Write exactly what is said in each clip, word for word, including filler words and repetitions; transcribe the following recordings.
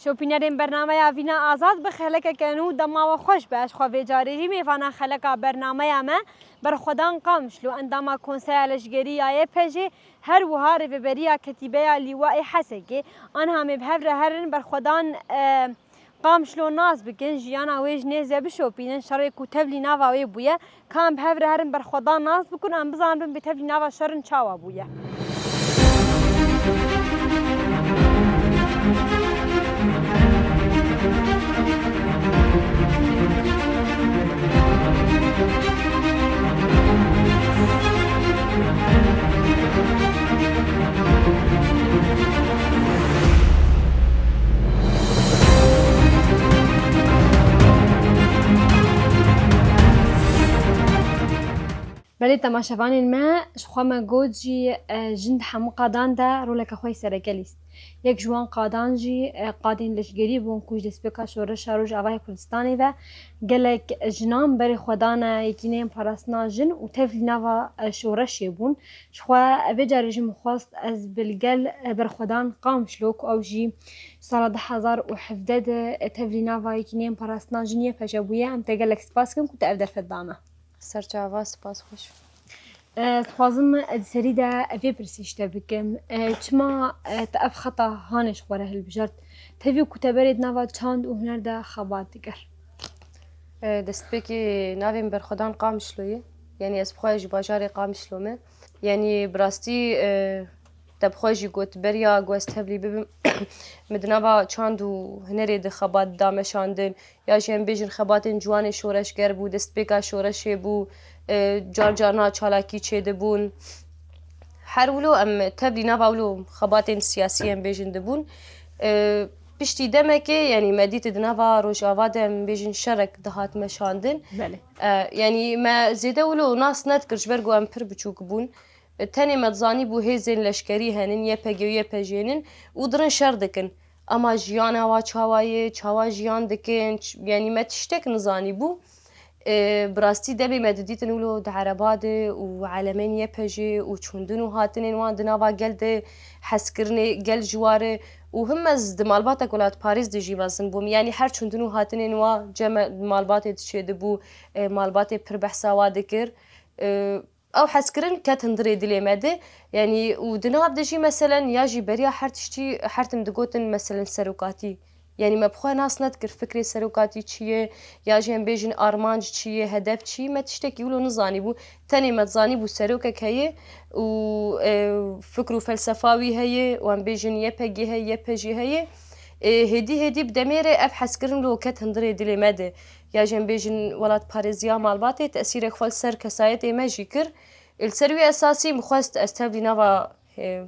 Şopînerên bernameya Vîna Azad bi xelekeke nû dema we xweş be. Ez xwe vê carê jî mêvana xeleka bernameya me, Berxwedan Qamişlo, endama Konseya Leşgerî ya Y P J, her wiha rêveberiya Ketîbeya Lîwayê Hesekê. Anha em ê bi hev re herin Berxwedan, e, Qamişlo nas bikin, jiyana wê ji nêze bişopînin, şerê ku tevlî nava wê bûye. Ka em bi hev re herin Berxwedan nas bikin, em bizanibin bi tevlî nava şerin çawa bûye. Belê temaşevanên me, ji xwe me got jî, e, jin di hemû qadan de roleke xwe yî sereke lîst. Yek ji wan qadan jî, e, qadên leşgerî bûn ku ji destpêka şoreşa Rojavayê Kurdistanê ve gelek jinan berê xwe dane yekîneyên parastina jin û tevlî nava, e, şoreşê bûn. Ji xwe vê carê jî min xwest ez bi li gel, e, Berxwedan Qamişlo ku ew jî sala du hezar û hevdeh de, e, tevlî nava yekîneyên parastina jin Y P J bûye, em te gelek spas dikin ku te ev derfet da me. Serçava, spas xweş. Ez dixwazim, e, di serî de vê pirsî ji te bikim. E, çima, e, te ev xeta hanê ji xwe re hilbijart? Tevî ku te berê di nava çand û huner de xebat dikir? E, destpêkê navê min Berxwedan Qamişlo ye. Yanî ez bi xwe ji bajarê Qamişlo me. Yanî bi rastî, e, te bi xwe jî got, beriya ku ez tevlî bibim, min di nava çand û hunerê de xebat da meşandin. Ya jî em bêjin xebatên ciwanê şoreşger bû, destpêka şoreşê bû, e, car carna çalakî çêdibûn. Her wilo em tevlî nava wilo xebatên siyasî em bêjin dibûn. E, piştî demekê, yanî me dît di nava Rojava de em bêjin şerek dihat meşandin. Belê. E, yanî me zêde wilo nas nedikir ji ber ku em pir biçûk bûn. E, tenê me dizanîbû hêzên leşkerî henin, Y P G û Y P J'nin û dirin şer dikin. Ema jiyana wa çawa ye, çawa jiyan dikin, ç-, yanî me tiştek nizanîbû. E, bi rastî demê me didîtin wilo di ereba de û elemên Y P J û çûndin û hatinên wan di nava gel de hezkirinê gel ji wa re û him ez di malbatek welatparêz de jî mezin bûm. Yanî her çûndin û hatinên wa cem malbatê diçêdibû, e, malbatê pir behsa wa dikir. E, Ew hezkirin ket hundirê dilê me de. Yanî û di nav de jî meselen ya jî beriya her tiştî her tim digotin meselen serokatî. Yanî me bi xwe nas nedikir fikrê serokatî çi ye, ya jî em bêjin armanc çi ye, hedef çi ye, me tiştekî wilo nizanîbû. Tenê me dizanîbû serokek heye û, e, fikr û felsefa wî heye û em bêjin Y P G heye, Y P J heye. E, hêdî hêdî bi demê re ev hezkirin wilo ket hundirê dilê me de. Ya jî em bêjin welatparêziya malbatê tesîrek xwe li ser kesayetê me jî kir. Li ser wî esasî min xwest ez tevlî nava, e,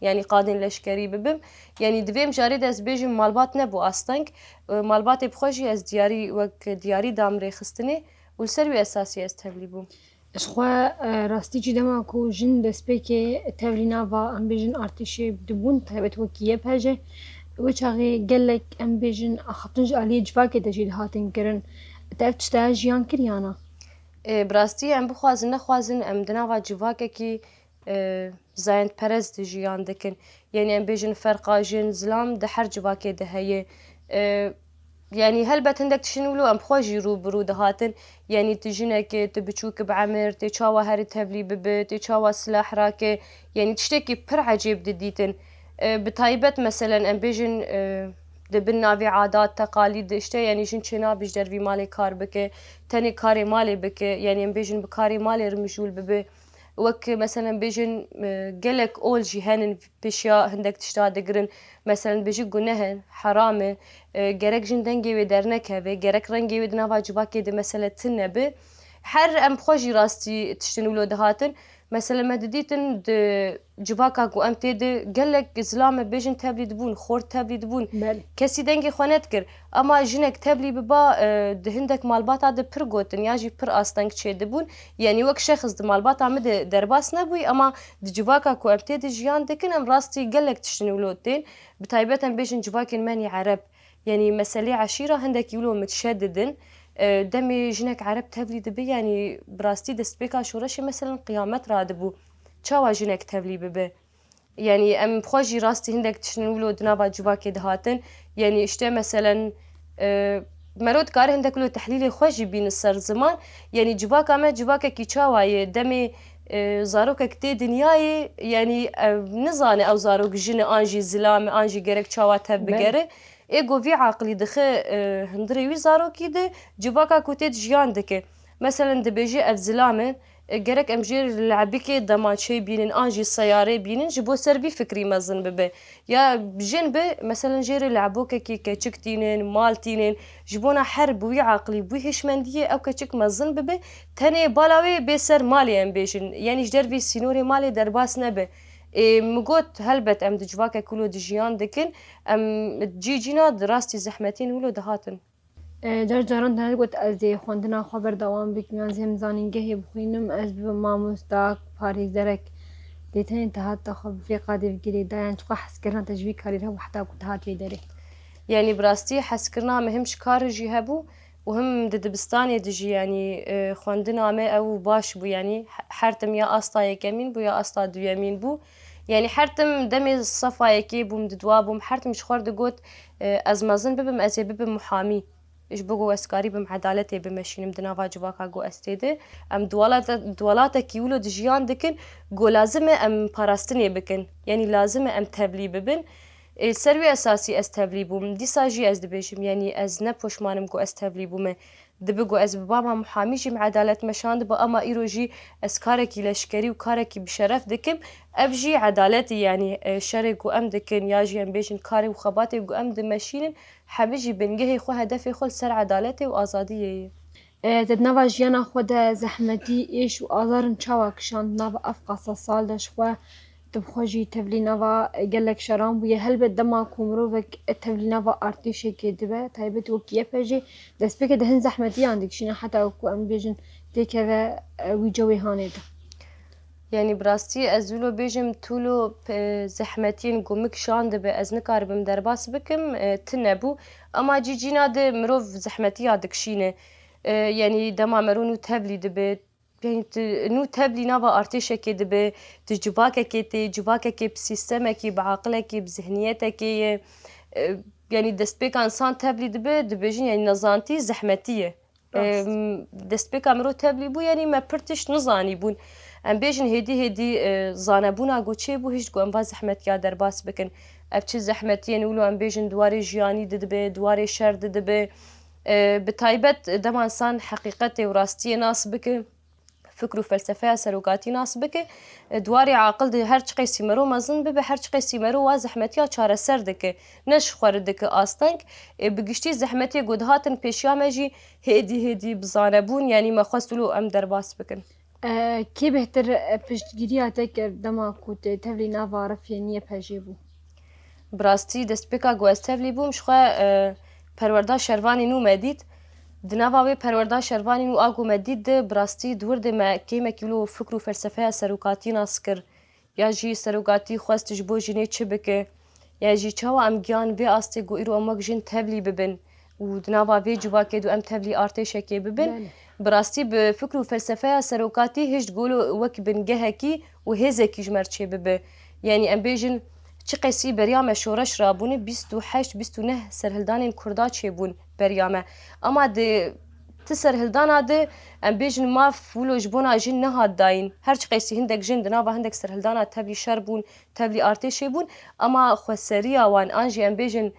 yanî qadên leşkerî bibim. Yanî di vê mijarê de ez bêjim malbat nebû asteng. E, malbatê bi xwe jî ez diyarî wek diyarî dam rêxistinê û li ser wî esasî ez tevlî bûm. Ji xwe, e, rastî jî dema ku jin destpêkê tevlî nava, em bêjin, artêşê dibûn, taybet wekî Y P J, wê çaxê gelek, em bêjin, axaftin ji aliyê civakê de jî dihatin kirin. Te ev tişta jiyan kir ya na? E, bi rastî em bixwazin nexwazin em di nava civakekî, e, zayendperest de jiyan dikin. Yanî em bêjin ferqa jin, zilam di her civakê de heye. E, yanî helbet hindek tiştin wilo em bi xwe jî rû bi rû dihatin. Yanî tu jinekê, tu biçûk bi emir, tê çawa herî tevlî bibe, tê çawa silah rake. Yanî tiştekî pir ecêb didîtin. E, bi taybet meselen em bêjin, e, di bin navê adat, teqalîd de işte, yanî jin çênabe ji dervî malê kar bike, tenê karê malê bike, yanî em bêjin bi karê malê re mijûl bibe. Wek meselen bêjin, e, gelek ol jî henin pêşiya hindek tişta digirin. Meselen bêjî guneh in, heram e, e, gerek jin dengê wê dernekeve, gerek rengê wê di nava civakê de mesele tune be. Her em bi xwe jî rastî tiştin wilo dihatin. Mesele me didîtin di civaka ku em tê de gelek zilam me bêjin tevlî dibûn, xort tevlî dibûn. Belê. Kesî dengê xwe nedikir. Ema jinek tevlî biba, e, di hindek malbata de pir gotin ya jî pir asteng çêdibûn. Yanî wek şexs di malbata min de derbas nebûyî, ema di civaka ku em tê de jiyan dikin, em rastî gelek tiştin wilo tên. Bi taybet em bêjin civakên me nî ereb. Yanî meselê eşîra hindekî wilo mitşedid in. E, demê jinek ereb tevlî dibe, yanî bi rastî destpêka şoreşê meselen qiyamet radibû. Çawa jinek tevlî bibe? Yanî em xwe jî rastî hindek tiştin wilo di nava civakê dihatin. Yanî işte meselen, e, mero dikare hindek wilo tehlîlê xwe jî bînin ser ziman. Yanî civaka me civakekî çawa ye? Demê, e, zarokek tê dinyayê, yanî ev nizane ew zarok jin e an jî zilam e, an jî gerek çawa tev Belê. bigere. Ê ku vî aqilî dixe, e, hundirê wî zarokî de, civaka ku tê de jiyan dike. Meselen dibêje ev zilam e, e, gerek em jê re lebikê dema çê bînin an jî seyarê bînin, ji bo ser vî fikrî mezin bibe. Ya jin be, meselen jê re lebokekî keçik tînin, mal tînin, ji bona her bi wî aqilî, bi wî hişmendiyê ew keçik mezin bibe, tenê bala wê bê ser malê em bêjin. Yanî ji dervî sînorê malê derbas nebe. Ê, min got, helbet em di civakek wilo de jiyan dikin, em cî cîna di rastî zehmetiyên wilo dihatin. E, car caran te negot ez dê xwendina xwe berdewam bikim yan zê em zanîngehê bixwînim, ez bibim mamosta, parêzerek. Dê tenê te hat te xwe bi vê qadê bi girêdayê, yan çiqas hezkirina te ji vî karî re hebû heta ku te hat vê derê? Yanî bi rastî hezkirina min him ji kar re jî hebû û him di dibistanê de jî, yanî, e, xwendina me ew baş bû, yanî he-, her tim ya asta yekemîn bû ya asta duyemîn bû. Yanî her tim demê sefa yekê bûm, di dua bûm, her tim ji xwe re digot, e, ez mezin bibim, ez ê bibim muhamî. Ji bo ku ez karîbim edaletê bimeşînim di nava civaka ku ez tê de. Em di welate-, di welatekî wilo de jiyan dikin, ku lazim e em parastinê bikin. Yanî lazim e em tevlî bibin. Ê, ser wî esasî ez tevlî bûm. Dîsa jî ez dibêjim, yanî ez ne poşman im ku ez tevlî bûme. Dibe ku ez bi baba muhamî jî min edalet meşandibe, ama îro jî ez karekî leşkerî û karekî bi şeref dikim. Ev jî edaletî, yanî, e, şerê ku em dikin ya jî em bêjin karê û xebatê ku em dimeşînin, hemî jî bingehê xwe, hedefê xwe li ser edaletê û azadiyê ye. E, te di nava jiyana xwe de zehmetî, êş û azarin çawa kişand? Di nava ev qasa sal de ji xwe tu bi xwe jî tevlî nava gelek şeran bûye. Helbet dema ku mirovek tevlî nava artêşekê dibe, taybet wekî Y P J, destpêkê de hin zehmetiyan dikişîne heta ku em bêjin têkeve, e, wî cewê hanê de. Yanî bi rastî ez wilo bêjim, tu lo, e, zehmetiyên ku min kişandibe ez nikaribim derbas bikim, e, tune bû. Ama cî cîna de mirov zehmetiya dikişîne. E, yanî dema mero nû tevlî dibe, yanî tu nû tevlî nava artêşekê dibe, tu civakekê tê, civakekê bi sîstemekî, bi aqilekî, bi zihniyetekê ye. E, yanî destpêka insan tevlî dibe, dibêjin yanî nezantî zehmetî ye. Rast. Em, destpêka miro tevlî bû, yanî me pir tişt nizanîbûn. Em bêjin hêdî hêdî, e, zanebûna ku çêbû, hişt ku em va zehmetiya derbas bikin. Ev çi zehmetiyên wilo em bêjin di warê jiyanî de dibe, di warê şer de dibe. E, bi taybet dema insan heqîqetê û rastiyê nas bike, fikr û felsefeya serokatî nas bike, e, di warê aqil de her çiqasî mero mezin bibe, her çiqasî mero wa zehmetiya çareser dike, ne ji xwe re dike asteng. E, bi giştî zehmetê ku dihatin pêşiya me jî hêdî hêdî bi zanebûn, yanî me xwest wilo em derbas bikin. E, kê bêhtir, e, piştgiriya te kir dema ku tu tevlî nava refiyê niyê pejê bû? Bi rastî destpêka ku ez tevlî bûm, ji xwe, e, perwerda şervanî nû me dît. Di nava wê perwerda şervanî nû a ku me dît de, bi rastî di wir de me kêmekî wilo fikr û felsefeya serokatî nas kir. Ya jî serokatî xwest ji bo jinê çi bike? Ya jî çawa em gihan vê astê ku îro em wek jin tevlî bibin û di nava vê civakê de em tevlî artêşekê bibin? Belê. Bi rastî bi fikr û felsefeya serokatî hişt ku wek bingehekî û hêzekî ji me re çêbibe. Yanî em bêjin çiqasî beriya me şoreş rabûne, bîst û heşt, bîst û neh serhildanên Kurda çêbûn beriya me. Ama di ti serhildana de em bêjin maf wilo ji bona jin nehat dayîn. Her çiqasî hindek jin di nava hindek serhildana tevlî şer bûn, tevlî artêşê bûn, ama xweseriya wan an jî em bêjin,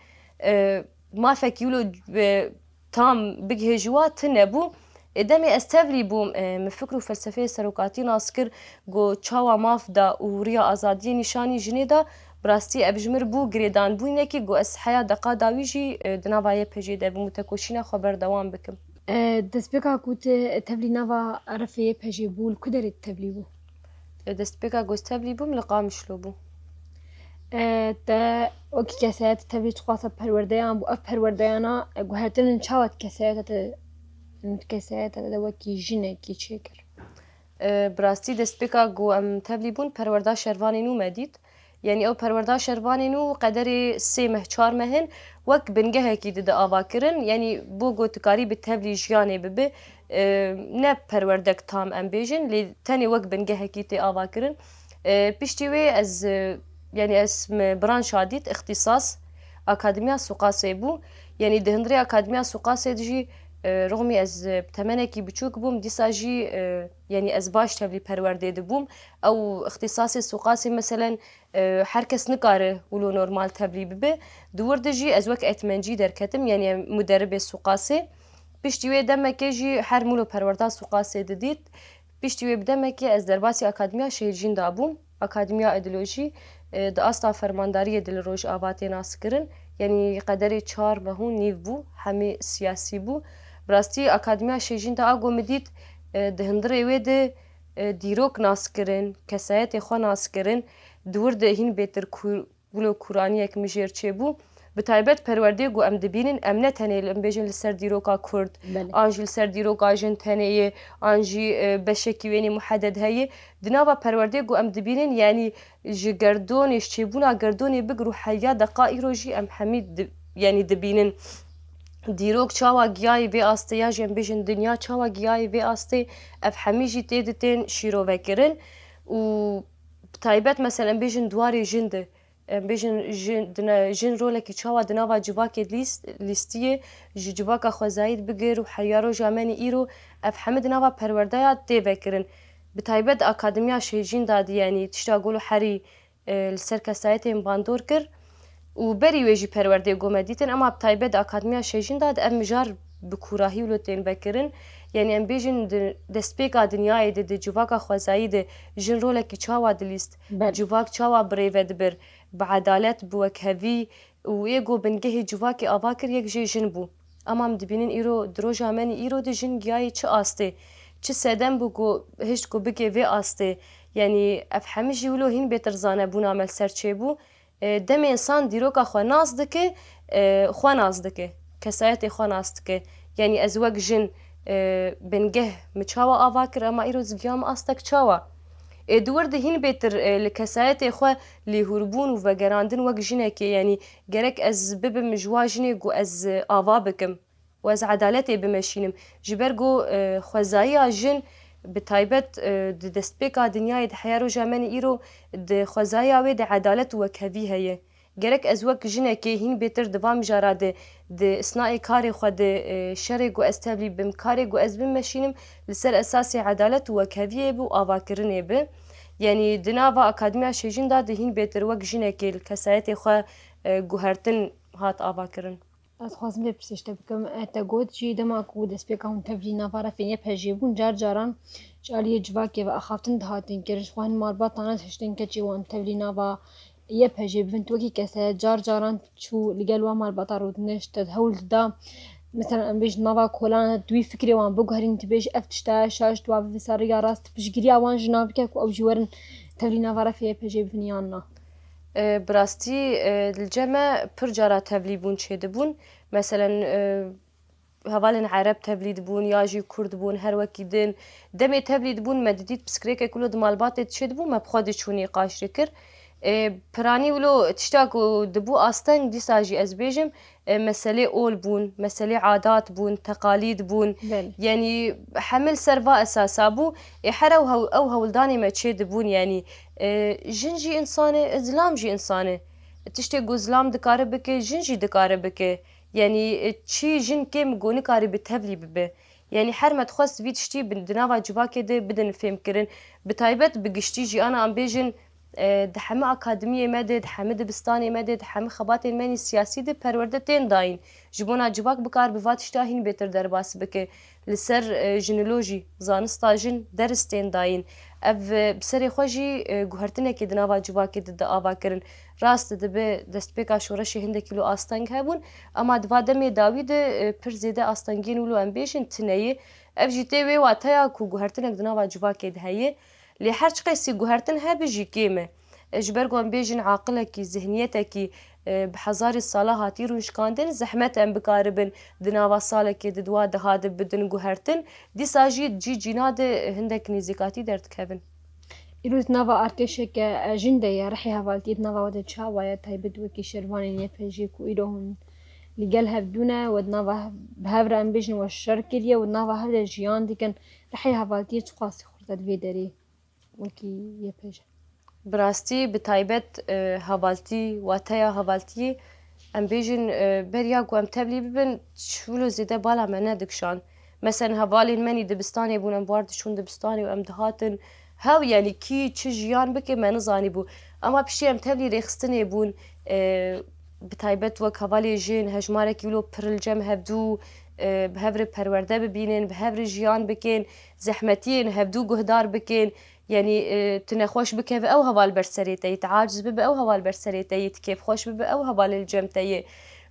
e, mafekî wilo, e, tam bigihê ji wa tune bû. E, demê ez tevlî bûm, e, min fikr û felsefeyê serokatî nas kir, ku çawa maf da û riya azadiyê nîşanî jinê da, bi rastî ev ji min re bû girêdanbûnekî, ku ez heya deqa dawî jî, e, di nava Y P Jê de bim û tekoşîna xwe berdewam bikim. E, destpêka ku tu tevlî nava refê Y P Jê bû, li ku derê tu tevlî bû? E, destpêka ku ez tevlî bûm, li Qamişlo bû. E, te wekî kesayet tevlî çiqasa perwerdeyan bû. Ev perwerdeyana, e, guhertin çawa di kesayeta te, di kesayeta te de wekî jinekî çêkir? E, bi rastî destpêka ku em tevlî bûn, perwerda şervanê nû me dît. Yanî ew perwerda şervanê nû qederê sê meh, çar meh in, wek bingehekî dide ava kirin. Yanî bo gotikarî bi tevlî jiyanê bibe, e, ne perwerdek tam em bêjin, lê tenê wek bingehekî tê ava kirin. E, piştî wê ez, e, Yanî ez me branşa dît, îxtîsas, Akademiya Suqasê bû. Yanî di hundirê Akademiya Suqasê de jî, e, rixmî ez, e, bi temenekî biçûk bûm, dîsa jî, e, yanî ez baş tevlî perwerdê dibûm. Ew îxtîsasê Suqasê meselen, e, her kes nikare wilo normal tevlî bibe. Di wir de jî ez wek etmencî derketim, yanî em muderibê Suqasê. Piştî wê demekê jî her milo perwerda Suqasê didît. Piştî wê bi demekê ez derbasî Akademiya Şehîd Jînda bûm. Akademiya Îdilojî, e, di asta fermandariyê de li Rojava tê naskirin. Yanî qederê çar meh û nîv bû, hemî siyasî bû. Bi rastî Akademiya Şehîd Jînda a ku min dît, e, di hundirê wê de, e, dîrok naskirin, kesayetê xwe naskirin, di wir de hîn bêtir kûr, wilo kûraniyek min jêr çêbû. Bi taybet perwerdê ku em dibînin, em ne tenê li, em bêjin li ser dîroka Kurd, Belê. an jî li ser dîroka jin tenê ye, an jî, e, beşekî wênî muheded heye. Di nava perwerdê ku em dibînin, yanî ji gerdonê, ji çêbûna gerdonê bigir û heyya deqa îro jî em hemî di-, yanî dibînin. Dîrok çawa giyayê vê astê, ya jî em bêjin dinya çawa giyayê vê astê, ev hemî jî tê di tên şîrovekirin û bi taybet, meselen, em bêjin di warê jin de, em bêjin jin, di ne-, jin rolekî çawa di nava civakê lîst-, lîstiyê, ji civaka xwezayî bigir û heriya roja me nî îro, ev hemî di nava perwerdeya tê vekirin. Bi taybet Akademiya Şehîd Jînda de, yanî tişta golo herî, e, li ser kesayetên bandor kir û berî wê jî perwerdê ku me dîtin, ema bi taybet di Akademiya Şehîd Jînda de ev mijar bi kûrahî wilo tên vekirin. Yanî em bêjin di destpêka dinyayê de, di civaka xwezayî de jin rolekî çawa dilîst, Belê. civak çawa bi rê ve dibir, bi edalet, bi wekhevî û ê ku bingehê civakê ava kir yek jê jin bû. Ema em dibînin îro, di roja me nî îro de jin giyayê çi astê, çi sedem bû ku hişt ku bike vê astê. Yanî ev hemî jî wilo hîn bêtir zanebûna me li ser çêbû. E, demê însan dîroka xwe nas dike, e, xwe nas dike, kesayetê xwe nas dike. Yanî ez wek jin, e, bingeh min çawa ava kir, ema îro ez giyam astek çawa? Ê, di wir de hîn bêtir, e, li kesayetê xwe lêhûrbûn û vegerandin wek jinekê, yanî gerek ez bibim ji wa jinê ku ez, e, ava bikim û ez edaletê bimeşînim. Ji ber ku, e, xwezayiya jin bi taybet, e, di destpêka dinyayê, di heya roja me nî îro, di xwezayiya wê de edalet û wekhevî heye. Gerek ez wek jinekê hîn bêtir di van mijara de, di isnayê karê xwe de, e, şerê ku ez tevlî bim, karê ku ez bimeşînim, li ser esasê edalet û wekheviyê bi û avakirinê bi. Yanî di nava Akademiya Şehîd Jînda de hîn bêtir wek jinekê li kesayetê xwe, e, guhertin hat avakirin. Ez dixwazim vê pirsê ji te bikim. E, te got jî dema ku destpêka hûn tevlî nava refên Y P J bûn, car caran ji aliyê civakê ve axaftin dihatin kirin. Ji xwe hin malbatan re hiştin keçê wan tevlî nava Y P J bibin. Tu wekî kesayet car caran çû li gel wan malbata rûdinişt, te hewl dida, mesela, em bêjin nava kolan, tu wî fikrê wan biguherînî, tu bêjî ev tişt e, şaş tu wa bivî ser rêya rast, tu piştgiriya wan jina bike ku ew jî werin tevlî nava refê Y P J bibin yan na? E, bi rastî, e, li cem me pir cara tevlîbûn çêdibûn. Meselen, e, hevalên Ereb tevlî dibûn ya jî Kurd bûn, her wekî din. Demê tevlî dibûn, me didît pirsgirêkek wilo di malbatê de çêdibû, me bi xwe diçû nîqaş dikir. E, piranî wilo tişta ku dibû asteng, dîsa jî ez bêjim, e, meselê ol bûn, meselê adat bûn, teqalîd bûn. Belê. Yanî hemil ser va esasa bû. Ê, her ew hew-, ew hewldanê me çêdibûn, yanî, e, jin jî însan e, zilam jî însan e. Tiştê ku zilam dikare bike, jin jî dikare bike. Yanî, e, çi jin kêm ku nikare bi tevlî bibe. Yanî her me dixwest vî tiştî bi, di nava civakê de bidin fêmkirin. Bi taybet bi giştî jî ana em bêjin, e, di hemî akademiyê me de, di hemî dibistanê me de, di hemî xebatên me nî siyasî de perwerde tên dayîn. Ji bona civak bikar bi va tişta hîn bêtir derbas bike. Li ser, e, jinilojî, zanista jin deris tên dayîn. Ev, e, bi serê xwe jî, e, guhertinekê di nava civakê de di ava kirin. Rast dibe destpêka şoreşê hindekî lo asteng hebûn, ema di va demê dawî de, e, pir zêde astengiyên wilo em bêjin tune ye. Ev jî tê wê wateya ku guhertinek di nava civakê de heye. Lê her çiqasî guhertin hebe jî kêm e. E, ji ber ku em bêjin aqilekî, zihniyetekî, e, bi hezarê sala hatî rûnişkandin, zehmet em bikaribin di nava salekê di dua deha de bidin guhertin. Dîsa jî cî cîna de hindek nêzîkatî derdikevin. Îro di nava artêşeke, e, jin de ye, rihê hevaltiyê di nava we de çawa ye, taybet wekî şervanên Y P J ku îro hûn li gel hev dûne, we di nava hev, bi hev re em bêjin we şer kiriye, we di nava hev de jiyan dikin, rihê hevaltiyê çiqasî xurt e li vê derê wekî Y P J? Bi rastî, bi taybet, e, hevaltî, wateya hevaltiyê, em bêjin, e, beriya ku em tevlî bibin, wilo zêde bala me nedikişand. Meselen, hevalên me nî dibistanê bûn, em bi wan diçûn dibistanê û em dihatin. Hew, yanî kî çi jiyan bike, me nizanîbû. Ema piştî em tevlî rêxistinê bûn, e, bi taybet wek hevalê jin, hejmarekî wilo pir li cem hevdû, e, bi hev re perwerde bibînin, bi hev re jiyan bikin, zehmetiyên hevdû guhdar bikin. Yanî, e, tu nexweş bikeve, ew heval ber serê te yî, tu aciz bibe, ew heval ber serê te yî, tu kêfxweş bibe, ew hevalê li cem te yê.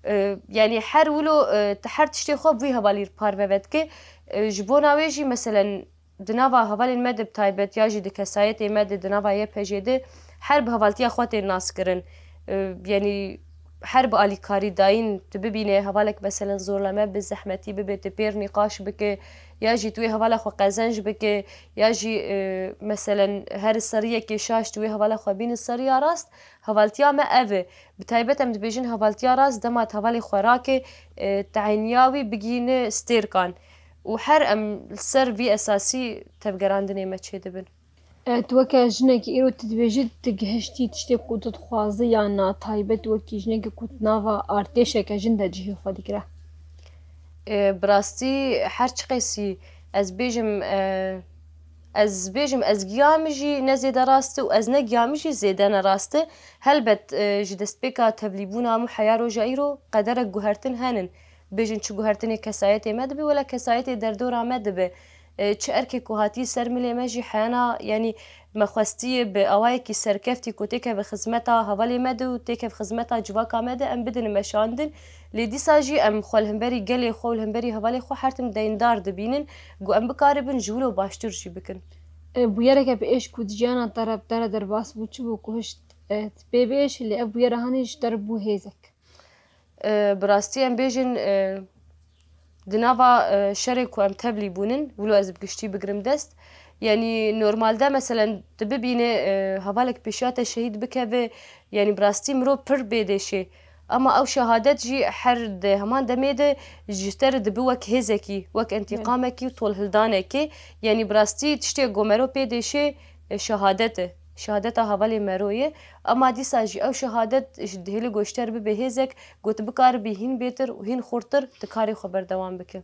E, yanî her wilo, e, tu her tiştê xwe bi wî hevalî re parve vedike. E, ji bona wê jî, meselen, di nava hevalên me de bi taybet ya jî di kesayetê me de, di nava Y P J'ê de her bi hevaltiya xwe tên naskirin. E, yanî her bi alîkarî dayîn tu bibîne, hevalek meselen zorleme bi zehmetî bibe, tu pêr nîqaş bike, ya jî tu wê hevala xwe qezenc bike, ya jî, e, meselen her seriyekê şaş tu wê hevala xwe bîne seriya rast, hevaltiya me ev e. Bi taybet em dibêjin hevaltiya rast dema tu hevalê xwe rake, e, tayîniya wî bigihîne stêrkan. Û her em li ser vî esasî tevgerandinê me çêdibin. E, tu weke jinekî îro tu dibêjî, tu gihiştî tiştê ku tu dixwazî ya na taybet wekî jinekî ku tu nava artêşeke jin de cihê xwe digire? E, bi rastî her çiqasî ez bêjim, e, ez bêjim ez giya min jî ne zêde rast e û ez ne giya min jî zêde ne rast e. Helbet, e, ji destpêka tevlîbûna min heya roja îro qederek guhertin henin. Bêjin çi guhertinê kesayetê me dibe, wela kesayetê derdora me dibe. E, çi erkê ku hatiye ser milê me jî heyana, yanî me xwestiye bi awayekî serkeftî ku têkeve xizmeta hevalê me de û têkev xizmeta civaka me de em bidin meşandin. Lê dîsa jî em xwe li hemberî gelê xwe û li hemberî hevalê xwe her tim deyndar dibînin ku em bikaribin ji wilo baştir jî bikin. E, bûyereke bi êş ku di jiyana te re bi te re derbas bû çi bû ku hişt, e, pê biêşî, lê ev bûyera hanê ji te re bû hêzek? E, bi rastî em bêjin, e, di nava, e, şerê ku em tevlî bûnin, wilo ez bi giştî bigirim dest. Yanî normalde meselen tu bibîne, e, hevalek pêşiya te şehîd bikeve, yanî bi rastî mirov pir bê dêşê. Ema ew şehadet jî her di heman demê de ji te re dibe wek hêzekî, wek entîqamekî û tolhildanekê. Yanî bi rastî tiştê ku mero pê dêşê, e, şehadet e. Şehadeta hevalê mero ye. Ema dîsa jî ew şehadet ji dihêlê goşter bibe hêzek, ku tu bikaribî hîn bêtir û hîn xurtir tu karê xwe berdewam bike.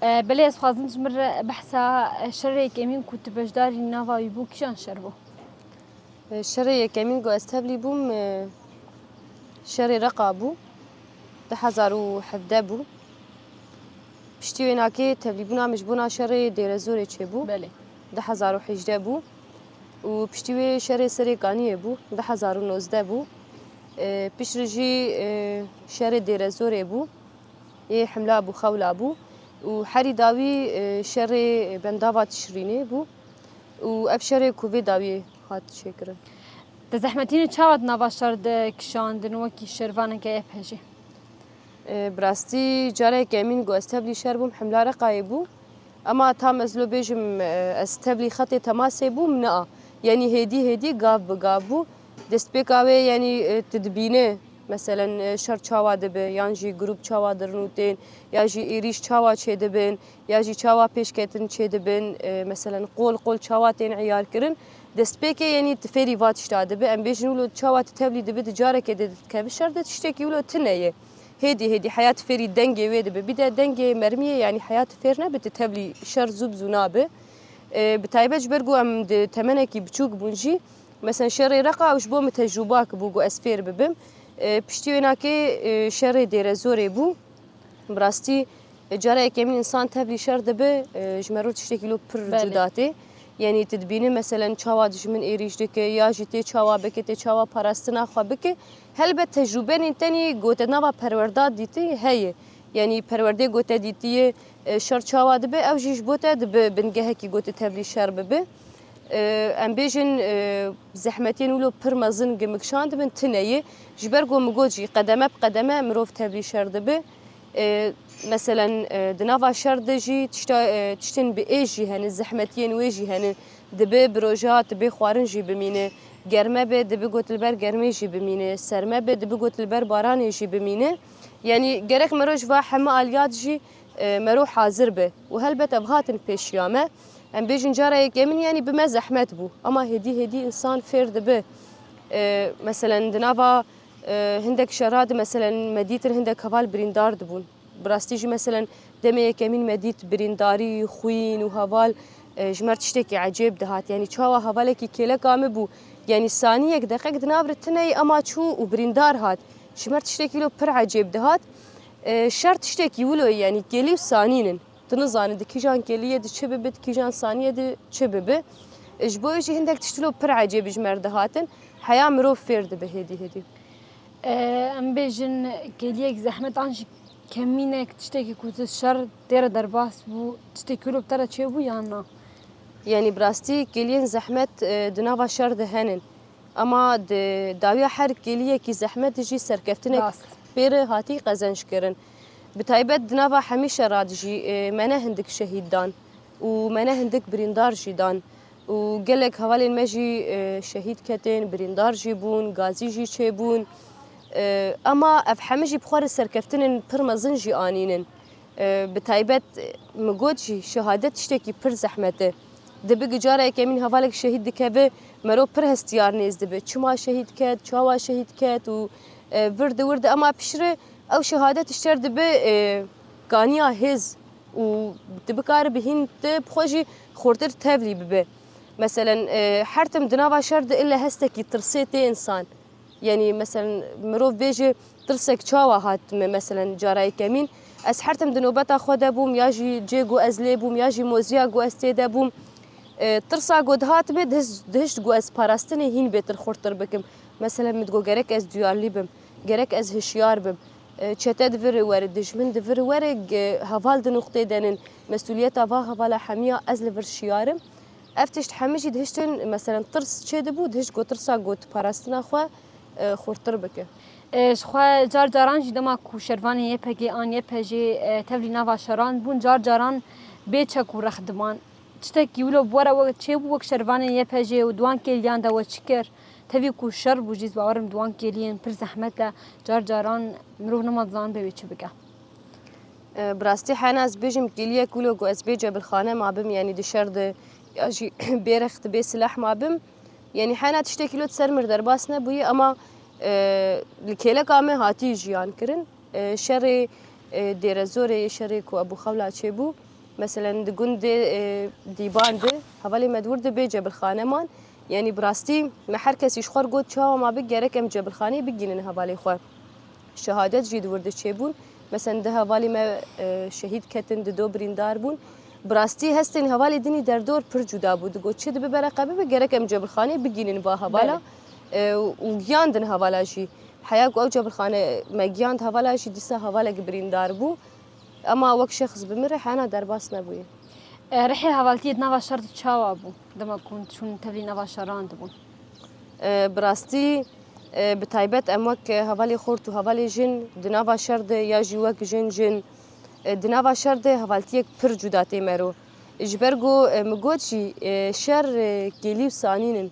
E, belê ez xwazim ji min re behsa, e, şerê yekemîn ku tu beşdarî nava wî bû, kîjan şer bû? E, şerê yekemîn ku ez tevlî bûm, e, şerê Reqa bû. Du hezar û hevdeh bû. Piştî wê nakê tevlîbûna min ji bona şerê Dêrezorê çêbû. Belê. Du hezar û hejdeh bû. Û piştî wê şerê Serê Kaniyê bû. Du hezar û nozdeh bû. E, piştre jî, e, şerê Dêrezorê bû. Yê Himla bû, Xewla bû. Û herî dawî, e, şerê Bendava Tişrînê bû. Û ev şerê ku vê dawiyê hat çêkirin. Te zehmetînê çawa di nava şer de kişandin wekî şervaneke Y P J'ê? E, bi rastî careke yekemîn ku ez tevlî şer bûm Himla Reqayê bû. Ema tam ez lo bêjim, e, ez tevlî xetê temasê bûm, na. Yanî hêdî hêdî gav bi gav bû. Destpêka wê, yanî, e, tu dibîne, meselen, e, şer çawa dibe, yan jî grûp çawa dirûn û tên, ya jî êrîş çawa çêdibin, ya jî çawa pêşketin çêdibin, e, meselen, qol qol çawa tên eyar kirin. Destpêkê, yanî tu fêrî va tişta dibe. Em bêjin wilo çawa tu tevlî dibe, tu careke de dikeve şer de tiştekî wilo tune ye. Hêdî hêdî heya tu fêrî dengê wê dibe. Bir de dengê mermiyê, yanî heya tu fêr nebe, tu tevlî şer zû bi zû nabe. E, bi taybet ji ber ku em di temenekî biçûk bûn jî, meselen şerê Reqa ew ji bo min tecrûbak bû ku ez fêr bibim. E, piştî wê nakê, e, şerê Dêrezorê bû. Bi rastî, e, cara yekemîn însan tevlî şer dibe, e, ji me re tiştekî lo pir Belê. cuda tê. Yanî tu dibînî, meselen, çawa dijmin êrîş dike, ya jî tê çawa bike, tê çawa parastina xwe bike. Helbet tecrûbenên tenî gote nava perwerda dîtî heye. Yanî perwerdê gote dîtiye, e, şer çawa dibe, ew jî ji bo te dibe bingehekî gote tevlî şer bibe. E, em bêjin, e, zehmetiyên wilo pir mezin gimikşandibin, tune ye. Ji ber ku min got jî qedeme bi qedeme mirov tevlî şer dibe. E, meselen, e, di nava şer de jî tişta, e, tiştên bi êş jî hene, zehmetiyên wê jî hene. Dibe bi roja dibe xwarin jî bimîne. Germe be, dibe got li ber germê jî bimîne. Serme be, dibe got li ber baranê jî bimîne. Yanî gerek mero ji va heme aliyat jî, e, mero hazir be. Û helbet ev hatin pêşiya me. Em bêjin cara yekemîn, yanî bi me zehmet bû. Ama hêdî hêdî însan fêr dibe. E, meselen di nava, e, hindek şera de, meselen me dîtin hindek heval birîndar dibûn. Bi rastî jî, meselen, demê yekemîn me dît birîndarî, xwîn û heval, e, ji me re tiştekî ecêb dihat. Yanî çawa hevalekî kêleka min bû, yanî saniyek, deqek di nav re tune ye, ema çû û birîndar hat. Ji me re tiştekî wilo pir ecêb dihat. E, şer tiştekî wilo ye, yanî kêlî û sanîn in. Tu nizanin di kîjan kêliyê de çi bibe, di kîjan saniyê de çi bibe. E, ji bo wê jî hindek tişt wilo pir ecêb ji me re dihatin. Heya mirov fêr dibe hêdî hêdî. E, em bêjin kêliyek zehmet an jî kemînek tiştekî ku tu şer tê re derbas bû, tiştekî wilo bi te re çêbû yan na? Yanî bi rastî kêliyên zehmet, e, di nava şer de henin. Ama di dawiya her kêliyekî zehmet de jî serkeftinek Rast. pê re hatî qezenc kirin. Bi taybet di nava hemî şera de jî, e, me ne hindik şehîd dan û me ne hindik birîndar jî dan. Û gelek hevalên me jî, e, şehîd ketin, birîndar jî bûn, gazî jî çêbûn. E, ema ev hemî jî bi xwe re serkeftinên pir mezin jî anînin. E, bi taybet, e, min got jî şehadet tiştekî pir zehmet e. Dibe ku cara yekemîn hevalek şehîd dikeve, mero pir hestiyar nêz dibe. Çima şehîd ket, çawa şehîd ket û, e, vir de wir de, ema piştre ew şehadet ji te re dibe, e, kaniya hêz û tu bikare bi hîn te bi xwe jî xurtir tevlî bibe. Meselen, e, her tim di nava şer de ille hestekî tirsê tê însan. Yanî, meselen, mirov bêje, tirsek çawa hat me, meselen, cara yekemîn? Ez her tim di nobeta xwe de bûm, ya jî cê ku ez lê bûm, ya jî moziya ku ez tê de bûm. E, tirsa ku dihat me, dihişt, dihişt ku ez parastinê hîn bêtir xurtir bikim. Meselen, min digot, gerek ez duyarlî bim, gerek ez hişyar bim. E, çete di vir were, dijmin di vir were, ge-, heval di nuqtê de nin. Mesûliyeta va hevala hemiya ez li vir şiyar im. Ev tişt hemî jî dihiştin, meselen, tirs çêdibû, dihişt ku tirsa ku tu parastina xwe, e, xurtir bike. E, ji xwe car caran jî dema ku şervanên Y P G an Y P J, e, tevlî nava şeran bûn, car caran bê çek û rex diman. Tiştekî wilo bi we re we çêbû wek şervanên Y P J û di wan kêliyan de we çi kir? Tevî ku şer bû jî, ez bawer im di wan kêliyên pir zehmet de car caran mirov nema dizanibe wê çi bike. E, bi rastî hena ez bêjim kêliyek wilo ku ez bê cebilxane mabim, yanî di şer de ya jî bê rex de bê silah mabim. Yanî hena tiştekî lo di ser mir derbas nebûye, ema, e, li kêleka me hatî jiyan kirin. E, şerê, e, Dêrezorê, şerê ku Ebû Xewla çêbû, meselen di gundê, e, Dîban de, hevalê me di wir de bê cebilxane man. Yanî bi rastî me her kesî ji xwe re got, çawa ma bi gerek em cebilxaneyê bigihînin hevalê xwe. Şehadet jî di wir de çêbûn. Meselen, du hevalê me, e, şehîd ketin, dido birîndar bûn. Bi rastî hestên hevalê din î derdor pir cuda bû. Digot, çi dibe bereqe bibe, gerek em cebilxaneyê bigihînin va hevala. Belê. E, û giyandin hevala jî. Heya ku ew cebilxane me giyand hevala jî, dîsa hevalek birîndar bû. Ema wek şexs bi min re hena derbas nebûye. E, rihê hevaltiyê di nava şer de çawa bû? Dema ku hûn çûn tevlî nava şeran dibûn? E, bi rastî, e, bi taybet em wek hevalê xort û hevalê jin di nava şer de ya jî wek jin jin, e, di nava şer de hevaltiyek pir cuda tê mero. Ji ber ku, e, min got jî, e, şer, e, kêlî û sanîn in.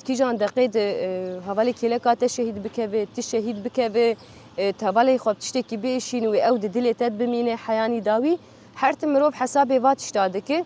Kîjan deqê de, e, hevalê kêleka te şehîd bikeve, tu şehîd bikeve, e, tu hevalê xwe bi tiştekî biêşînî wê ew di dilê te de bimîne heyanî dawî. Her tim mirov hesabê va tişta dike.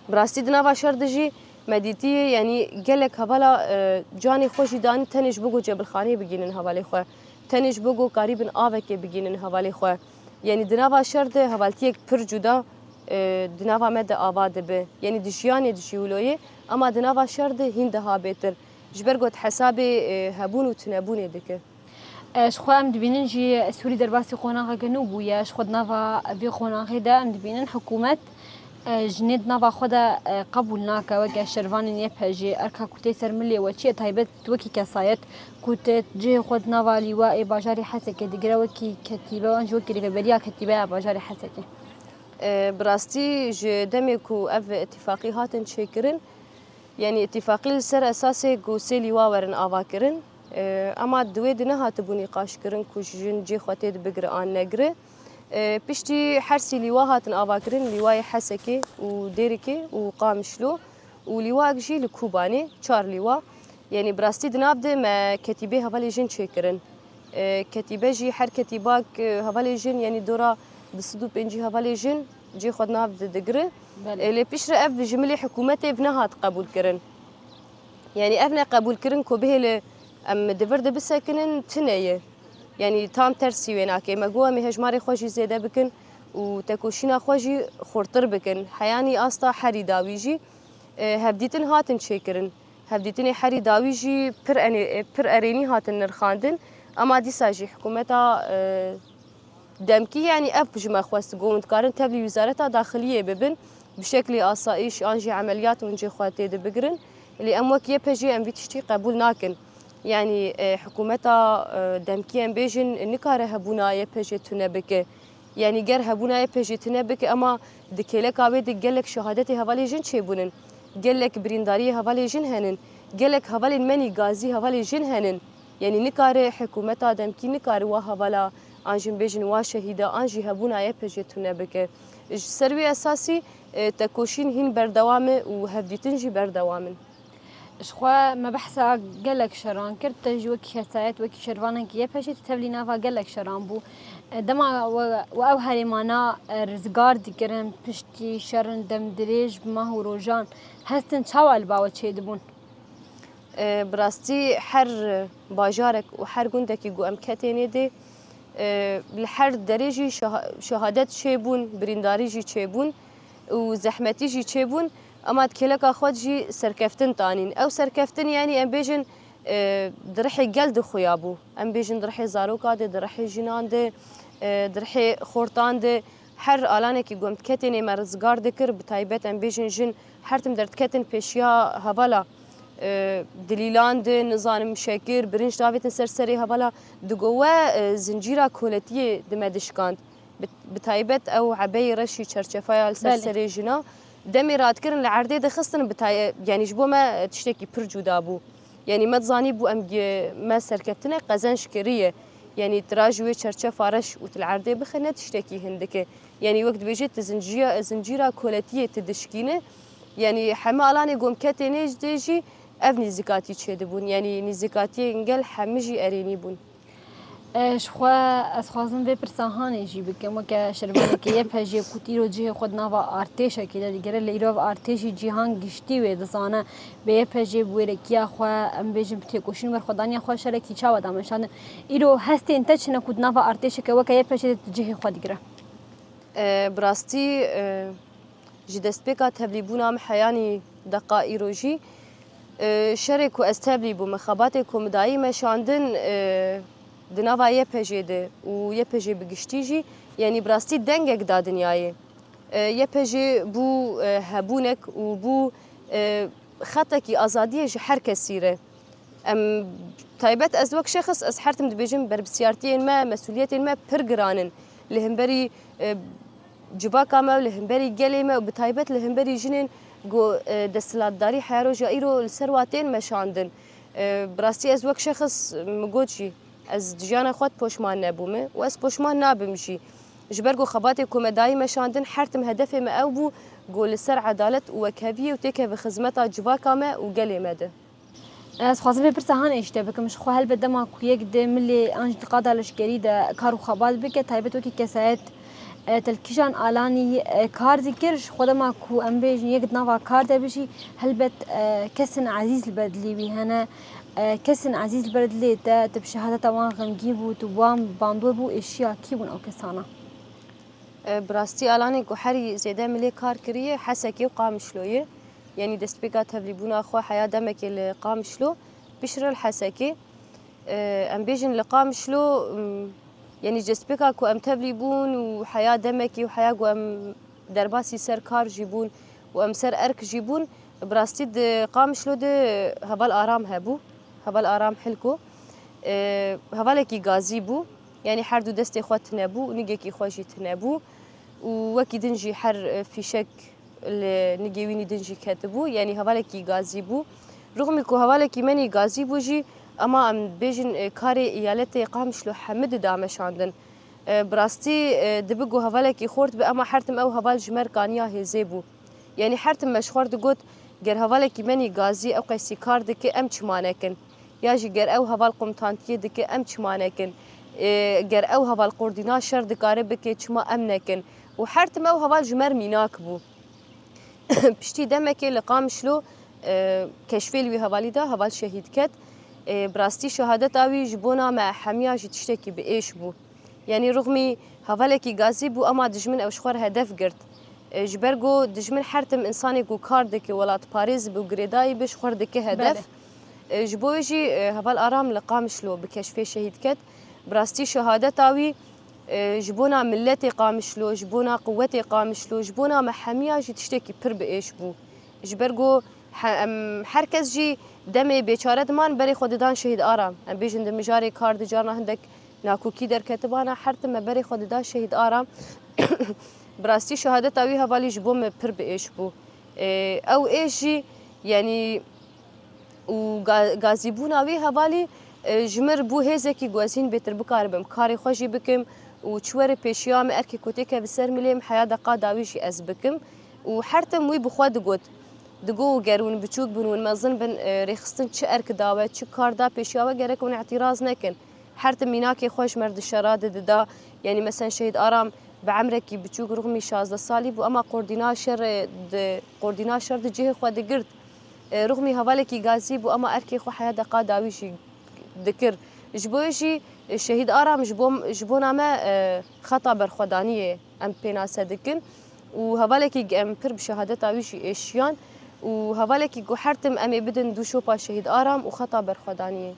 Bi rastî di nava şer de jî me dîtiye, yanî gelek hevala, e, canê xwe jî danî tenê ji bo ku cebilxaneyê bigihînin hevalê xwe. Tenê ji bo ku karîbin avekê bigihînin hevalê xwe. Yanî di nava şer de hevaltiyek pir cuda, e, di nava me de ava dibe. Yanî di jiyanê de jî wilo ye, ema di nava şer de hîn daha bêtir. Ji ber ku di hesabê, e, hebûn û tunebûnê dike. E, ji xwe em dibînin jî Sûrî derbasî qonaxeke nû bûye. Ji xwe di nava vê qonaxê de em dibînin hikûmet, e, jinê di nava xwe de, e, qebûl nake weke şervanên Y P G. Erka ku tê ser milê we çi ye, taybet wekî kesayet ku tu cihê xwe di nava lîwa ê bajarê Hesekê digire wekî ketîbe, an jî wekî rêveberiya ketîbeya bajarê Hesekê? E, bi rastî ji demê ku ev îtîfaqî hatin çêkirin, Yanî îtîfaqî li ser esasê ku sê lîwa werin avakirin, e, ema di wê de nehatibû nîqaşkirin ku jin cê xwe tê de bigire an negire. E, piştî her sî lîwa hatin avakirin, lîwayê Hesekê û Dêrikê û Qamişlo û lîwayek jî li Kobanê, çar lîwa. Yanî bi rastî di nav de me ketîbê hevalê jin çêkirin. E, ketîbe jî, her ketîbak, e, hevalê jin, yanî dora du sed û pêncî hevalê jin cê xwe di nav de digire. Belê. E, lê piştre ev ji milê hikûmetê nehat qebûlkirin. Yanî ev neqebûlkirin ku bihêle em di vir de bisekinin, tune ye. Yanî tam tersî wê nake. Me got em ê hejmarê xwe jî zêde bikin û tekoşîna xwe jî xurtir bikin. Heyanî asta herî dawî jî, e, hevdîtin hatin çêkirin. Hevdîtinê herî dawî jî pir enê-, pir erênî hatin nirxandin. Ema dîsa jî hikûmeta, e, demkî, yanî ev ji me xwest, got hûn dikarin tevlî Wizareta Daxiliyê bibin, bi şeklê asayîş an jî emeliyat hûn cê xwe tê de bigirin. Lê em wek Y P G em vî tiştî qebûl nakin. Yanî, e, hikûmeta, e, demkî em bêjin nikare hebûna Y P G tune bike. Yanî ger hebûna Y P G tune bike, ema di kêleka wê de gelek şehadetê hevalê jin çêbûnin. Gelek birîndariyê hevalê jin henin. Gelek hevalên menî gazî hevalê jin henin. Yanî nikare hikûmeta demkî nikare wa hevala an jin bêjin wa şehîda an jî hebûna Y P G tune bike. Ji ser wî esasî, e, tekoşîn hîn berdewam e û hevdîtin jî berdewam in. Ji xwe me behsa gelek şeran kir, te jî wekî kesayet, wekî şervanekî Y P G tevlî nava gelek şeran bû. E, dema we, we ew herêmana, e, rizgar dikirin, piştî şerin demdirêj bi mah û rojan hestin çawa li ba we çêdibûn? E, bi rastî her bajarek û her gundekî ku em ketênê dê, e, li her derê jî şeha-, şehadet çêbûn, birîndarî jî çêbûn û zehmetî jî çêbûn. Ema di kêleka xwe de jî serkeftin tanîn. Ew serkeftin, yanî em bêjin, e, di rihê gel de xuya bû. Em bêjin di rihê zaroka de, di rihê jinan de, e, di rihê xortan de. Her alanekî ku em diketênê me rizgar dikir, bi taybet em bêjin jin her tim derdiketin pêşiya hevala, e, dilîlan de, nizanim şekir, birinc davêtin ser serê hevala, digo we, e, zincîra koletiyê di me dişkand. Bi, bi taybet ew ebeyê reşî çerçefaya li ser Belê. serê jina demê radikirin li erdê dixistin, bi tay-, yanî ji bo me tiştekî pir cuda bû. Yanî me dizanîbû em gi-, me serkeftinê qezenc kiriye. Yanî tu ra ji wê çerçefa reş û tu li erdê bixe ne tiştekî hindik e. Yanî wek dibêje tu zinciya-, zincîra koletiyê tu dişkîne. Yanî heme alanê gomketê nêzdê jî ev nîzikatî çêdibûn. Yanî nîzikatiyên gel hemî jî erênî bûn. E, ji xwe ez xwazim vê pirsa hanê jî bikim. Weke şervanekê Y P G ku îro cihê xwe di nava artêşekê de digire, lê îro ev artêşî cîhan giştî wê dizane. Bê Y P G bi wêrekiya xwe, em bêjin bi têkoşîn û berxwedaniya xwe şerekî çawa dameşandin? Îro hestên te çi ne ku di nava artêşeke weke Y P G de tu cihê xwe digire? E, bi rastî, e, ji destpêka tevlîbûna min heyanî deqa îro jî, e, şerê ku ez tevlî bûme, xebatê ku min dayî meşandin, e, di nava Y P G de û Y P G bi giştî jî, yanî bi rastî dengek da dinyayê. E, Y P G bû, e, hebûnek û bû, e, xetekî azadiyê ji her kesî re. Em, taybet ez wek şexs, ez her tim dibêjim, berpirsiyartiyên me, mesûliyetên me pir giran in. Li hemberî, e, civaka me û li hemberî gelê me û bi taybet li hemberî jinên ku, e, desthilatdarî heya roja îro li ser wan tên meşandin. E, bi rastî ez wek şexs min got jî, ez di jiyana xwe de poşman nebûme û ez poşman nabim jî. Ji ber ku xebatê ku me dayî meşandin, her tim hedefê me ew bû ku li ser edalet û wekheviyê û têkeve xizmeta civaka me û gelê me de. Ez xwazim vê pirsa hanê ji te bikim. Ji xwe helbet dema ku yek di milê an jî di qada leşkerî de kar û xebat bike, taybet wekî kesayet, e, te li kîjan alanî, e, kar dikir? Ji xwe dema ku em bêjin yek di nava kar de bijî, helbet, e, kesên ezîz li ber dilê wî hene. E, kesên ezîz li ber dilê te, tu bi şehadeta wan xemgîn bû, tu bi wan bandor bû, êşiya kî bûn ew kesana? E, bi rastî alanên ku herî zêde min lê kar kiriye Hesekê û Qamişloyê. Yanî destpêka tevlîbûna xwe heya demekê li Qamişlo, piştre li Hesekê. E, em bêjin li Qamişlo, m, yanî destpêka ku em tevlî bûn û heya demekê û heya ku em derbasî ser kar jî bûn û em ser erk jî bûn, bi rastî di Qamişlo de heval Aram hebû, heval Aram Hilko. E, hevalekî gazî bû. Yanî her du destê xwe tune bû û nigekî xwe jî tune bû û wekî din jî her, e, fîşek, Li nigê wînî din jî ketibû, yanî hevalekî gazî bû. Rixmî ku hevalekî menî gazî bû jî, ema em bêjin, e, karê îyaletê Qamişlo hemû dida meşandin. E, bi rastî, e, dibi ku hevalekî xort bi, ema her tim ew heval ji me re kaniya hêzê bû. Yanî her tim me ji xwe re digot, ger hevalekî menî gazî ew qesî kar dike, em çima nekin? Ya jî ger ew heval komutantiyê dike, em çima nekin? E, ger ew heval qordîna şer dikare bike, çima em nekin? Û her tim ew heval ji me re mînak bû. Piştî demekê li Qamişlo, e, keşfê li wî hevalî de heval şehîd ket. E, bi rastî şehadeta wî ji bona me hemiya jî tiştekî bi êş bû. Yanî rixmî hevalekî gazî bû, ema dijmin ew ji xwe re hedef girt. E, ji ber ku dijmin her tim insanê ku kar dike, welatparêz bi û girêdayî bi, ji xwe re dike hedef. Belê. E, ji bo wê jî, e, heval Aram li Qamişlo bi keşfê şehîd ket. Bi rastî şehadeta wî, e, ji bona miletê Qamişlo, ji bona quwetê Qamişlo, ji bona me hemiya jî tiştekî pir bi êş bû. Ji ber ku he-, em, her kes jî demê bêçare diman, berê xwe didan şehîd Aram. Em bêjin di mijarê kar de carna hindek nakokî derketibana, her tim me berê xwe dida şehîd Aram. Bi rastî şehadeta wî hevalî ji bo me pir bi êş bû. Ê, ew êş jî, yanî, û ga-, gazîbûna wî hevalî, e, ji min re bû hêzekî ku ez hîn bêtir bikaribim karê xwe jî bikim û çi were pêşiya min, erkê ku têkeve ser milê min, heya deqa dawî jî ez bikim. Û her tim wî bi xwe digot, digot, ger hûn biçûk bin, hûn mezin bin, e, rêxistin çi erk da we, çi kar da pêşiya we, gerek hûn îtîraz nekin. Her tim mînakê xwe ji me re di şera de dida. Yanî, mesen Şehîd Aram bi emrekî biçûk, rixmî şazdeh salî bû, ema qordîna şerê di, qordîna şer di cihê xwe digirt. E, rixmî hevalekî gazî bû, ema erkê xwe heya deqa dawî jî dikir. Ji bo wê jî, e, Şehîd Aram ji bo, ji bona me, e, xeta berxwedaniyê em pênase dikin û hevalekî em pir bi şehadeta wî jî êşiyan û hevalekî ku her tim em ê bidin dû şopa Şehîd Aram û xeta berxwedaniyê.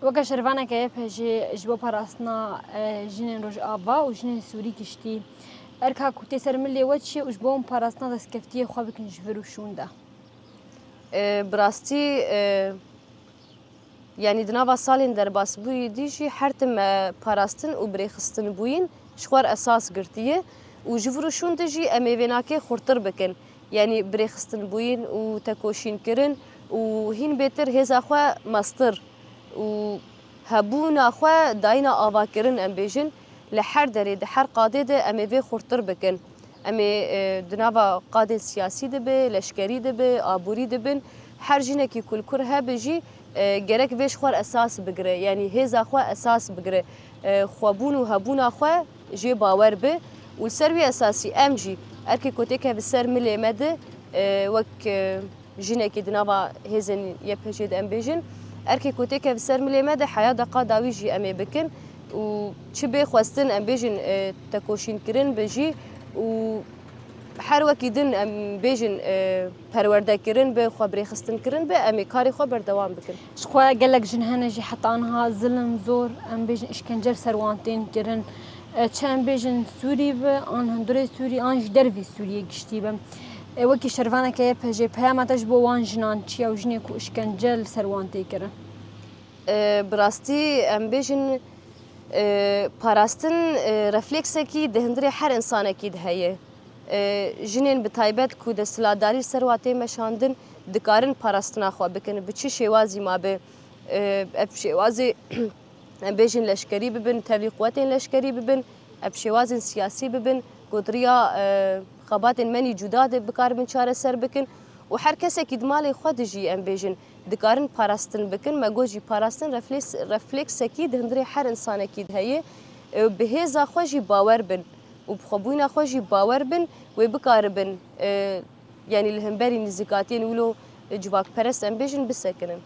Weke şervaneke Y P J ji bo parastina, e, jinên Rojava û jinên Sûrî giştî, erka ku tê ser milê we çi ye û ji bo hûn parastina destkeftiyê xwe bikin ji vir û şûn de? E, bi rastî, e, yanî di nava salên derbasbûyî dî jî her tim me parastin û birêxistin bûyîn ji xwe re esas girtiye û ji vir û şûn de jî em ê vênakê xurtir bikin. Yanî birêxistin bûyîn û tekoşînkirin û hîn bêtir hêza xwe mestir û hebûna xwe dayîna avakirin, em bêjin, li her derê, di her qadê de em ê vê xurtir bikin. Em ê, e, di nava qadên siyasî de be, leşkerî de be, aborî de bin, her jinekî ku li kur hebe jî, e, gerek vê ji xwe re esas bigire, yanî hêza xwe esas bigire, e, xwebûn û hebûna xwe jê bawer be û li ser wî esasî em jî erkê ku têkeve ser milê me de, e, wek, e, jinekî di nava hêzên Y P J de em bêjin, erkê ku têkeve ser milê me de heya deqa dawî jî em ê bikin û çi bê xwestin em bêjin, e, tekoşînkirin be jî û her wekî din em bêjin, e, perwerdekirin be, xwe birêxistinkirin be, em ê karê xwe berdewam bikin. Ji xwe gelek jin hene jî heta niha zilim, zor, em bêjin îşkence li ser wan tên kirin. E, çi em bêjin Sûrî be, an hundirê Sûrî, an jî dervî Sûriyê giştî be. E, wekî şervaneke Y P J peyama te ji bo wan jinan çi ye û jinê ku îşkence li ser wan tê kirin? E, bi rastî em bêjin, e, parastin, e, refleksekî di hundirê her insanekî de heye. E, jinên bi taybet ku desthilatdarî li ser wa tê meşandin, dikarin parastina xwe bikin. Bi çi şêwazî ma be, e, ev şêwazê em bêjin leşkerî bibin, tevlî quwetên leşkerî bibin, ev şêwazên siyasî bibin, ku di riya, e, xebatên menî cuda de bikaribin çareser bikin û her kesekî di malê xwe de jî em bêjin dikarin parastin bikin. Me got jî parastin refleks-, refleksekî di hundirê her insanekî de heye. E, bi hêza xwe jî bawer bin û bi xwebûyîna xwe jî bawer bin, wê bikaribin, e, yanî li hemberî nîzîkatiyên wilo civakperest em bêjin bisekinin.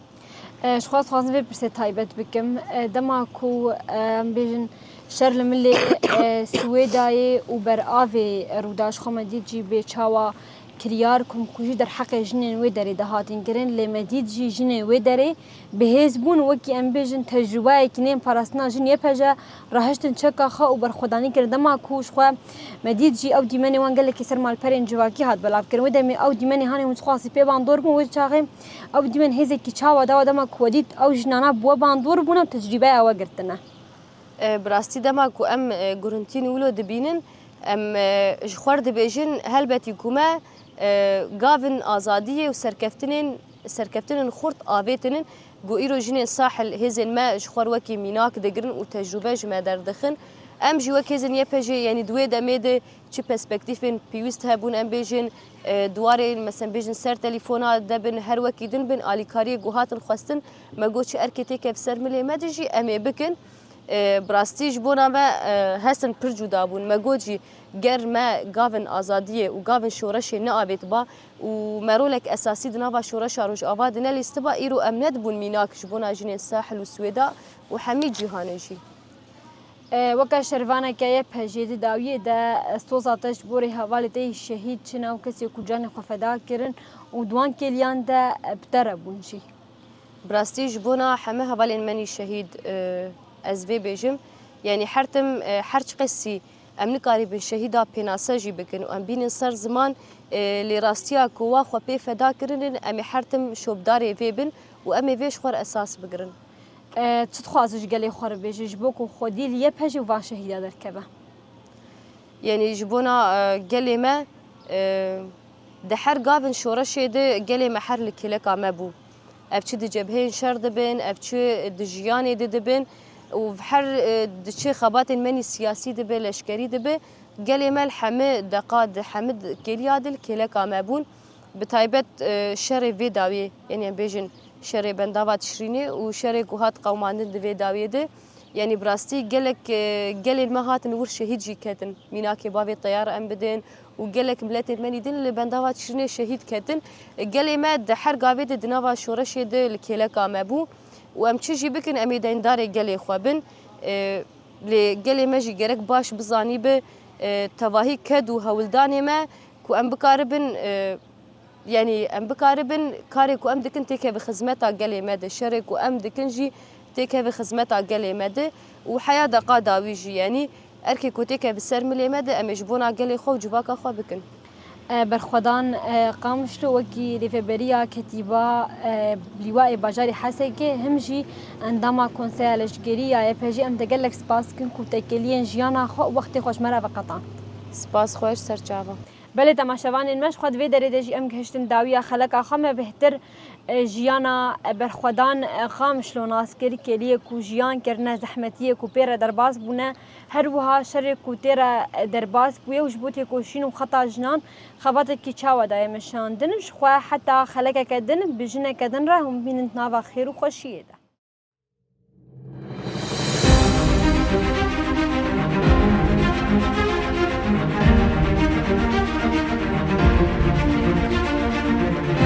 E, ji xwe dixwazim vê pirsê taybet bikim. E, dema ku, e, em bêjin şer li milê, e, Swêdayê û beravê rû da, ji xwe me dît jî bê çawa kiryar ku, ku jî derheqê jinên wê derê dihatin kirin, lê me dît jî jinên wê derê bi hêz bûn, wekî em bêjin tecrûbeyekî nên parastina jin Y P J rahiştin çeka xwe û berxwedanî kirin. Dema ku ji xwe me dît jî ew dîmenê wan gelekî ser malperên civakî hat belavkirin. Wê demê ew dîmenê hanê hûn çiqasî pê bandor bûn, wê çaxê ew dîmen hêzekî çawa dawa dema ku we dît ew jinana bi we bandor bûne û tecrîbeya we girtine? E, bi rastî dema ku em, e, gurintiyên wilo dibînin, em, e, ji xwe re dibêjin, helbetî ku me, E, gavin azadiyê û serkeftinên, serkeftinên xurt avêtinin ku îro jinên Sahil hêzên me ji xwe wekî mînak digirin û tecrûbe ji me derdixin. Em jî wek hêzên Y P J, yanî di wê demê de çi perspektîfên pêwîst hebûn, em bêjin, e, di warê, mesela bêjin ser telefona de bin, her wekî din bin, alîkariyê ku hatin xwestin, me got çi erkê têkev ser milê me de jî em ê bikin. E, bi rastî ji bona me, e, hestin pir cuda bûn. Me got jî ger me gavin azadiyê û gavin şoreşê neavêtiba û me rolek esasî di nava şoreşa Rojava de nelîstiba, îro em nedibûn mînak ji bona jinên Sahil û Swêda û hemî cîhanê jî. E, weke şervaneke Y P J di dawiyê de, e, soza te ji bo rê hevalê te yî şehîd, çi nav kesê ku canê xwe feda kirin û di wan kêliyan de, e, bi te re bûn jî. Bi rastî ji bona heme hevalên me nî şehîd, e, ez vê bêjim. Yanî her tim, e, her çiqesî em nikarîbin şehîda pênase jî bikin û em bînin ser ziman, e, lê rastiya ku wa xwe pê feda kirinin, em ê her tim şopdarê vê bin û em ê vê ji xwe re esas bigirin. E, çi dixwazî ji gelê xwe re bêjî, ji bo ku xwedî li Y P J û van şehîda derkeve? Yanî ji bona, e, gelê me, e, di her gavin şoreşê de gelê me her li kêleka me bû. Ev çi di cebheyên şer dibin, ev çi di jiyanê de dibin û her, e, di çi xebatên me nî siyasî dibe, leşkerî dibe, gelê me li hemî deqa di hemî kêliya de li kêleka me bûn. Bi taybet, e, şerê vê dawiyê, yanî em bêjin şerê bendava Tişrînê û şerê ku hat qewimandin di vê dawiyê de, yanî bi rastî gelek, e, gelên me hatin wir şehîd jî ketin. Mînakê bavê teyar em bidin û gelek miletên me nî din li bendava Tişrînê şehîd ketin. E, gelê me di her gavê de di nava şoreşê de li kêleka me bû û em çi jî bikin em ê deyndarê gelê xwe bin. E, lê gelê me jî gerek baş bizanî bi, e, tevahî ked û hewldanê me ku em bikaribin, e, Yanî em bikaribin karê ku em dikin têkeve xizmeta gelê me de, şerê ku em dikin jî têkeve xizmeta gelê me de û heya deqa dawî jî, yanî erkê ku têkeve ser milê me de, em ê ji bona gelê xwe û civaka xwe bikin. E, Berxwedan, e, Qamişlo wekî rêveberiya Ketîba, e, Lîwaê Bajarê Hesekê, him jî endama Konseya Leşkerî ya Y P J, em te gelek spas dikin ku tekêliyên jiyana xwe û wextê xwe ji me re veqetand. Spas xweş, ser çava. Belê temaşevanên me, ji xwe di vê derê de jî em gihiştin dawiya xeleka xwe. Me bêhtir, e, jiyana, e, Berxwedan, e, Qamişlo nas kir, kêliyê ku jiyan kirine, zehmetiyê ku pê re derbas bûne, her wiha şerê ku tê re, e, derbas bûye û ji bo têkoşîn û xeta jinan xebatekî çawa daye meşandin. Ji xwe heta xelekeke din bi jineke din re hûn bînin di nava xêr û xweşiyê de.